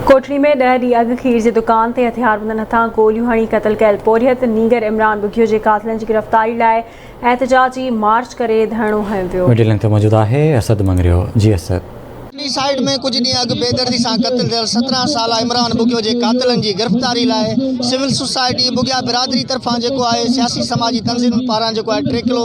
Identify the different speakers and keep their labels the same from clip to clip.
Speaker 1: ڪوٽڙي ۾ ڏهه ڏينهن اڳ کير جي دڪان تي هٿياربندن هٿان گوليون هڻي قتل ڪيل پورهيت نينگر عمران ٻگهيو جي قاتلن جي گرفتاري لاء احتجاجي مارچ ڪري ڌرڻو هنيو ويو.
Speaker 2: ميڊيا لنڪ تي موجود آهي اسد مڱريو جي اسد.
Speaker 3: ڪوٽڙي سائيڊ ۾ ڪجهه ڏينهن اڳ بيدردي سان قتل ٿيل 17 سالا عمران ٻگهيو جي قاتلن جي گرفتاري لاء سول سوسائٽي ٻگهيا برادري طرفان جيڪو آهي سياسي سماجي تنظيمن پاران جيڪو آهي ٽي ڪلو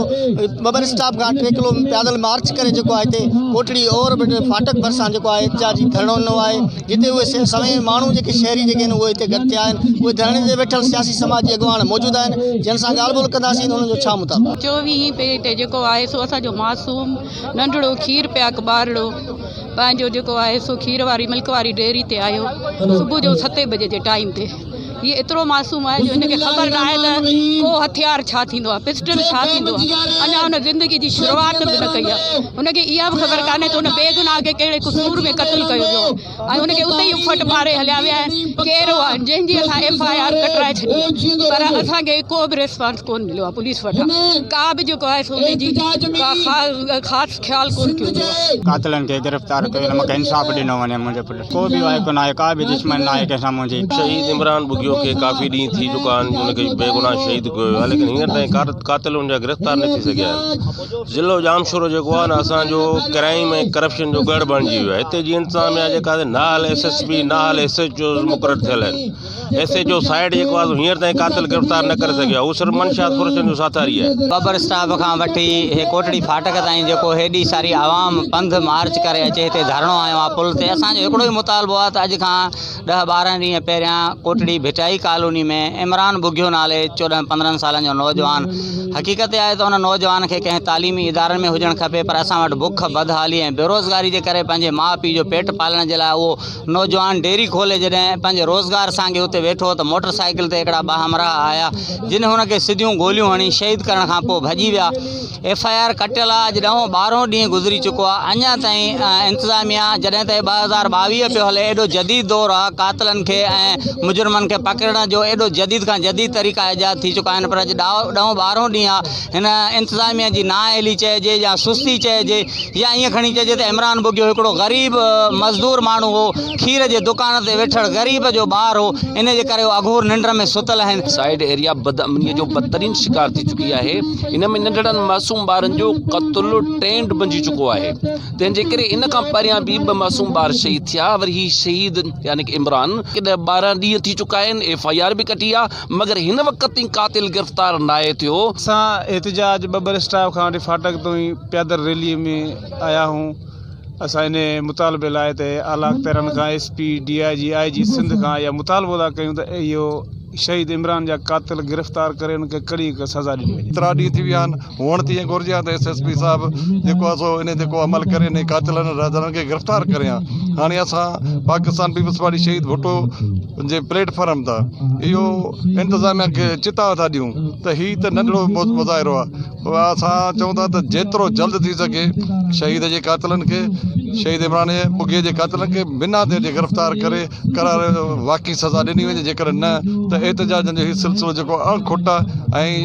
Speaker 3: ٻٻر اسٽاپ کان ٽي ڪلو پيادل مارچ ڪري جيڪو آهي هتي ڪوٽڙي اور برج ڦاٽڪ ڀرسان جيڪو آهي احتجاجي ڌرڻو ڏنو آهي جتي اهي سوين ماڻهو جيڪي شهري جيڪي آهن اهي هتي گڏ ٿيا آهن اهي ڌرڻي تي ويٺل سياسي سماجي اڳواڻ موجود آهن جن سان ڳالهه ٻولهه ڪنداسين ته انهن جو ڇا مطالبو آهي.
Speaker 4: چوويهين پيٽ جيڪو آهي سو اسان جو معصوم ننڍڙو کير پياڪ ٻارڙو پنهنجو جيڪو آهي سو کير واري ملڪ واري ڊيري تي آيو صبح جو ستين بجي جي ٽائيم تي هي ايترو معصوم آهي جو هن کي خبر نه آهي ته ڪو هٿيار ڇا ٿيندو آهي پسٽل ڇا ٿيندو آهي اڃا هن زندگي جي شروعات به نه ڪئي آهي هن کي اها به خبر ڪانهي ته هن بيگناهه کي ڪهڙي قصور ۾ قتل ڪيو ويو آهي ۽ هن کي اتي ئي اڦٽ ماري هليا ويا آهن ڪير هئا جنهن جي اسان ايف I R ڪٽرائي ڇڏي پر اسان کي ڪو به ريسپانس ڪون مليو آهي پوليس وٽان ڪا به جيڪو آهي سو ان جي ڪا خاص خيال ڪون ڪيو ويو آهي.
Speaker 5: قاتلن کي گرفتار ڪيو وڃي مونکي انصاف ڏنو وڃي منهنجي پٽ ڪو به وائکو ناهي ڪا به دشمني ناهي ڪنهن سان منهنجي.
Speaker 6: شهيد عمران ٻگهيو کي ڪافي ڏينهن ٿي چڪا آهن ان کي بيگناهه شهيد ڪيو ويو آهي ليڪن هينئر تائين قاتل ان جا گرفتار نه ٿي سگهيا آهن ضلعو ڄامشورو جيڪو آهي نه اسان جو ڪرائيم ۽ ڪرپشن جو ڳڙهه بڻجي ويو آهي هتي جي انتظاميا جيڪا نااهل ايس ايس پي نااهل ايس ايڇ اوز مقرر ٿيل آهن ايس ايڇ او سائيڊ جيڪو آهي سو هينئر تائين قاتل گرفتار نه ڪري سگهيو آهي هو صرف منشيات فروشن جو ساٿاري آهي.
Speaker 7: ٻٻر اسٽاپ کان وٺي هي ڪوٽڙي ڦاٽڪ تائين جيڪو هيڏي ساري عوام پنڌ مارچ ڪري اچي هتي ڌرڻو هنيو آهي پل تي اسان جو هڪڙو ئي مطالبو آهي ته اڄ کان ڏهه ٻارهن ڏينهن پهريان ڪوٽڙي ڀٽائي ڪالوني ۾ عمران ٻگهيو نالي چوڏهن پندرهن سالن جو نوجوان حقيقت اها آهي ته ان نوجوان کي ڪنهن تعليمي ادارن ۾ هجڻ کپي پر اسان وٽ بک بدحالي ۽ بيروزگاري جي ڪري پنهنجي ماء پيء جو پيٽ پالڻ جي لاء اهو نوجوان ڊيري کولي جڏهن پنهنجي روزگار سانگي اتي ويٺو هو ته موٽر سائيڪل تي هڪڙا ٻه همراهه آيا جن هن کي سڌيون گوليون هڻي شهيد ڪرڻ کان پوء ڀڄي ويا. ايف I R ڪٽيل آ اڄ ڏهون ٻارهون ڏينهن گذري چڪو آ اڃا تائين انتظاميا جڏهن ته 2022 پيو هلي ايڏو جديد دور آ قاتلن کي ۽ مجرمن کي پڪڙڻ جو ايڏو جديد کان جديد طريقا ايجاد ٿي چڪا آهن پر اڄ ڏهون ٻارهون ڏينهن آ هن انتظاميا جي نااهلي چئجي يا سستي چئجي يا ائين کڻي چئجي ته عمران ٻگهيو هڪڙو غريب مزدور ماڻهو هو، کير جي دڪان تي ويٺل غريب جو ٻار هو، ان جي ڪري هو اگهور ننڊ ۾ ستل آهن.
Speaker 6: سائيڊ ايريا بدامني جو بدترين شڪار ٿي چڪي آهي ان ۾ ننڍڙن معصوم ٻارن جو قتل ٽرينڊ بنجي چڪو آهي تنهن جي ڪري ان کان پهريان به ٻه معصوم ٻار شهيد ٿيا وري هي شهيد يعني ڪه عمران ڏهه ٻارهن ڏينهن ٿي چڪا آهن ايف I R به ڪٽي آهي مگر هن وقت تائين قاتل گرفتار ناهي ٿيو.
Speaker 8: اسان احتجاج ٻٻر اسٽاپ کان وٺي ڦاٽڪ تائين پيادل ريلي ۾ آيا آهيون اسان ان مطالبي لاء ته اعليٰ اختيارن کان S P D I G I G Sindh کان اها مطالبو ٿا ڪيون ته اهو شهيد عمران جا قاتل گرفتار ڪري انهن کي ڪڙي سزا ڏني وڃي.
Speaker 9: ايترا ڏينهن ٿي ويا آهن هئڻ ته ائين گهرجي ها ته ايس ايس پي صاحب جيڪو آهي سو انهي تي ڪو عمل ڪري انهي قاتلن رهزنن کي گرفتار ڪري ها هاڻي اسان پاڪستان پيپلز پارٽي شهيد ڀٽو جي پليٽ فارم تان اهو انتظاميا کي چتاء ٿا ڏيون ته هي ته ننڍڙو مظاهرو آهي اسان چئون ٿا ته جيترو جلد ٿي سگهي شهيد جي قاتلن کي شهيد عمران ٻگهي جي قاتلن کي بنا دير جي گرفتار ڪري قرار واقعي سزا ڏني وڃي جيڪڏهن نه ته احتجاجن جو هي سلسلو جيڪو اڻ کٽ آهي ۽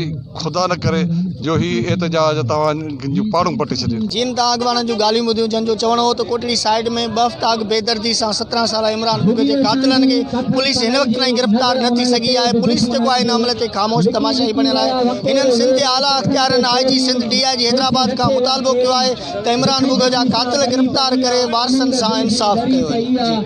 Speaker 9: خدا نه ڪري جو هي احتجاج توهان جون پاڙون پٽي ڇڏين.
Speaker 3: جن تان اڳواڻن جون ڳالهيون ٻڌيون جن جو چوڻ هو ته ڪوٽڙي سائيڊ ۾ ٻه هفتا اڳ بيدردي سان 17 سالا عمران ٻگهه جي قاتلن کي پوليس هن وقت تائين گرفتار نه ٿي سگهي آهي پوليس جيڪو آهي ان عمل تي خاموش تماشائي بڻيل آهي هنن سنڌ جي اعليٰ اختيارين I G Sindh D I G Hyderabad کان مطالبو ڪيو آهي ته عمران ٻگهه جا قاتل گرفتار ڪري وارثن سان انصاف ڪيو وڃي.